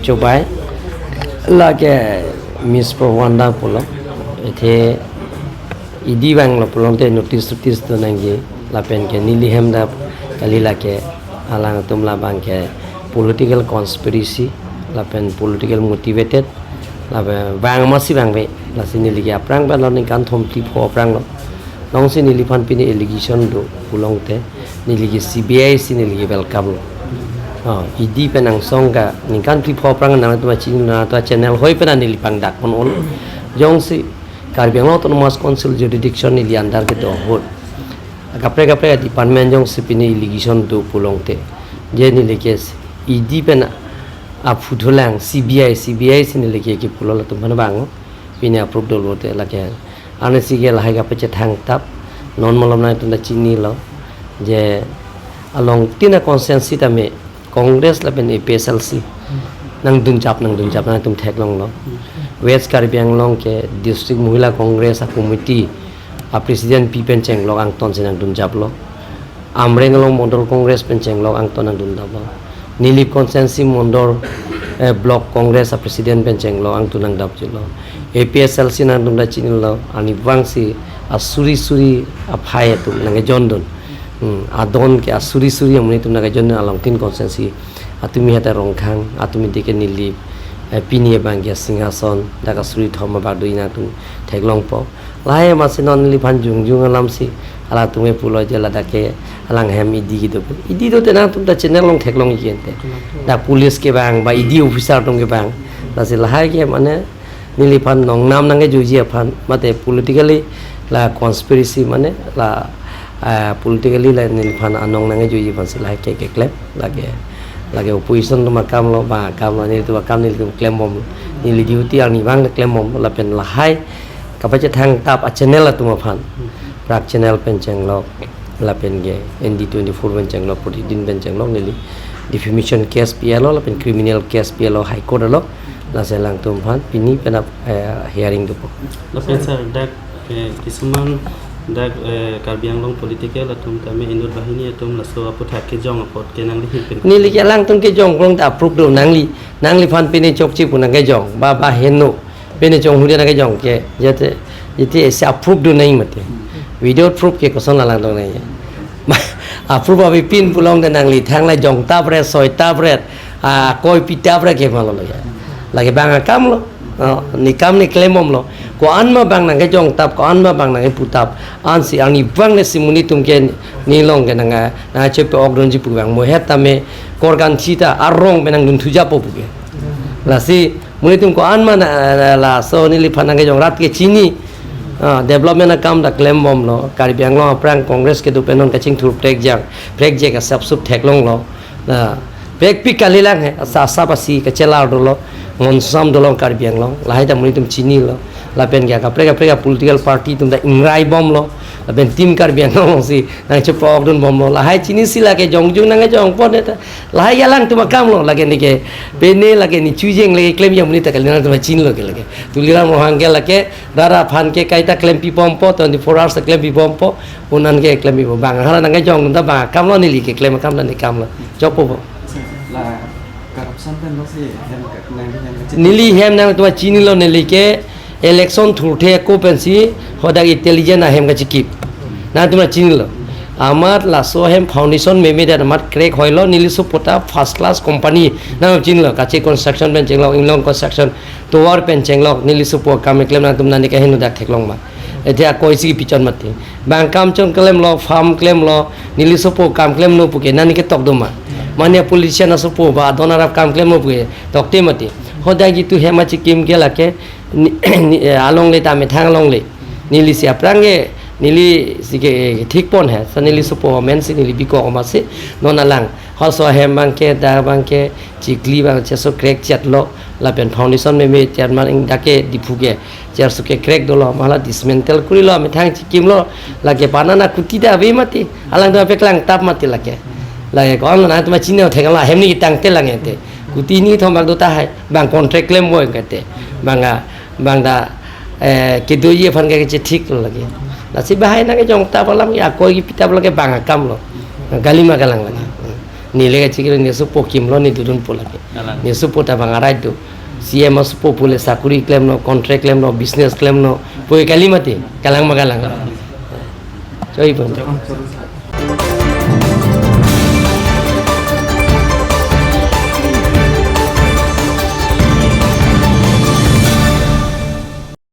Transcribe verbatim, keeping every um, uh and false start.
Chobai, lake Miss Prabhanda pulo, athe idi vanglo pulote notice notice do nangji, lapen ke neli hem dak kali lake alangtum labang ke political conspiracy, lapen political motivated, lapen vang masi vangve, lasi neli ke aphrang pen lo ningkan thom phli pho aphrang lo. Nongsi neliphan pini allegation do pulote, neli ke C B I si neli ke welcome lo. Oh, idi pen angsong ke ningkan phli pho aphrang nangtum chini nangtum channel hoi pen neli pangdak pon olo. Jongsi Karbi Anglong Autonomous Council jurisdiction neli under kedo ahut, kaprek kaprek department jongsi pini allegation do pulote, je neli ke idi pen aphu thulang C B I, C B I si neli ke kipulo latum aphan vang. Pini approve dolo te lake. Ansi ke lahai kapachethang tap, non malom nangtum ta chinilo, je along tin a constituency tame Congress lapen A P H L C nangdunjap, nangdunjap nangtum theklonglo. West Karbi Anglong ke District Mohila Congress a committee a president pi pen chenglok angton si nangdunjaplo. Amreng along Mondol Congress pen chenglok angton nangdunjaplo. Nilip constituency Mondol, eh, Block Congress a president pen chenglok angton nangdunjaplo. A P H L C nangtum ta chinilo, arnivang si asuri suri aphai atum nangkejondun. Hmm, adon ke asuri suri amonit atum nangkejondun along tin constituency. Atumi hata Rongkhang, atumi dike Nilip, eh, pini abang ke Singhason, dak asuri thom abang do nangtum theklongpo. Lahai masi non neliphan jongjong alam si, halatum ke pulo je ladak ke alang hem idi kedo. Idi do te nangtum ta channel along theklong ikente. Dak police kevang, ba idi officer atum kevang. Lasi lahai ke mane neliphan nongnam nangkejoiji aphan, mate politically la conspiracy mane la, ah, politically la neliphan anong nangkejoiji aphan si lahai ke keklem, lake, lake opposition atum akam lo, ba akam lo, nelitum akam nelitum klembom, neli duty arnivang klembom, lapen lahai kapachethang tap a channel atum aphan, Prag Channel pen chenglok, lapen ke N D twenty-four pen chenglok, Pratidin pen chenglok, neli defamation case pilo, lapen criminal case pilo High Court along, lasi alangtum aphan pini penap, eh, hearing dopo. Lapen sir, dak, eh, kisuman dak, eh, Karbi Anglong political atum tame inut banghini atum laso aputhak kejong apot ke nangli hin pen. Neli ke alangtum kejong krong ta approve do nangli, nangliphan pini chokche pu nangkejong, ba, ba heno. Pini chonghuri nangkejong ke, jate, jate isi approve do nangji mati. Without proof ke koson alangtum nangji. Approve abi pin pulote nangli thanglai jong tapret, soi tapret, ah, koi pi tapret ke malo lo ya. Lake bang akam lo, oh, ne kam ne klembom lo. Ko-an ma bang nangkejong tap, ko-an ma bang nangkepu tap. Ansi arnivang le si monit atum ke nelong ke nang, nangchepe-ok dunji pu bang. Mo het tame korgan chita arong pen nangdunthu japo pu ke. Lasi monit atum ko-an ma na, na, laso neliphan nangkejong rat ke chini. Ah, development akam ta klembom lo. Karbi Anglong aphrang Congress kedo pen non kachingthur prekjak, prekjak asap sup theklonglo. Na, prekpik kalilang he, asa, asap asi kachelar dolo, monsam dolo Karbi Anglong. Lahai ta monit atum chinilo. Lapen ke kaprek kaprek political party atum ta ingraibom lo. Lapen Team Karbi Anglong si nangchepe-ok dunbom lo. Lahai chini si lake jongjong nangkejongpo ne ta. Lahai alangtum akam lo, lake neke, pene lake ne chujeng lake klem ya monit ta kali nangtum chinilo ke lake. Tuliram Ronghang ke lake, rara aphan ke kaita klempibompo, twenty-four hours klempibompo, unan ke klempibom. Bang hala nangkejong ta bang akam lo, neli keklem akam ta ne kam lo. Chokpo bo. La corruption pen lo si hem ka, nangli hem ka chini. Neli hem nangtum chinilo, neli ke election thurthe ako pensi hadak intelligence ahem kachikip. Nangtum chinilo. Amat laso ahem foundation meme det amat crack hoilo, neli sopo ta first class company. Nangtum chinilo, Kache Construction pen chenglok, Inglong Construction, tovar pen chenglok, neli sopo akam keklem nangtum nani kaheno dak theklong ma. Ete akoi si pichon mati. Bang kam chong klemlo, farm klemlo, neli sopo kam klemlo pu ke nani ketok do ma. Mane politician asopo ba adon arap kam klemlo pu ke tokte mati. Hadak jitu hem achikim ke lake ni, ni, eh, alongle ta methang alongle. Neli si aphrang ke, neli si ke, eh, thik pon he. Sa neli sopo amen si neli bikok amat si non alang. Halaso ahem bang ke, dak bang ke, chikli bang cheso crack chetlo. Lapen foundation meme chairman ing dak ke Diphu ke. Chair suke crack dolo, ma hala dismantle kurilo, methang chikimlo, lake panana kuti ta ave mati, alangtum apeklang tap mati lake. Lake ko-an lo nangtum chinilo thek lo, ahem ne ketangte lang ente. Kuti ni thom bak do tahai, bang contract klem bo ente. Bang a, bang ta, eh, kedoji aphan ke kechethik lo lake. Lasi bahai nangkejong tap alam ke akoi kipi tap lake bang akam lo. Galima galang lake. Neli kachikilo, ne sopo kimlo, ne dodun po lake. Kalang. Ne sopo ta bang arai do. C M asopo pule sakuri klemlo, contract klemlo, business klemlo. Pu kali mati, kalang ma kalang. Choi pon.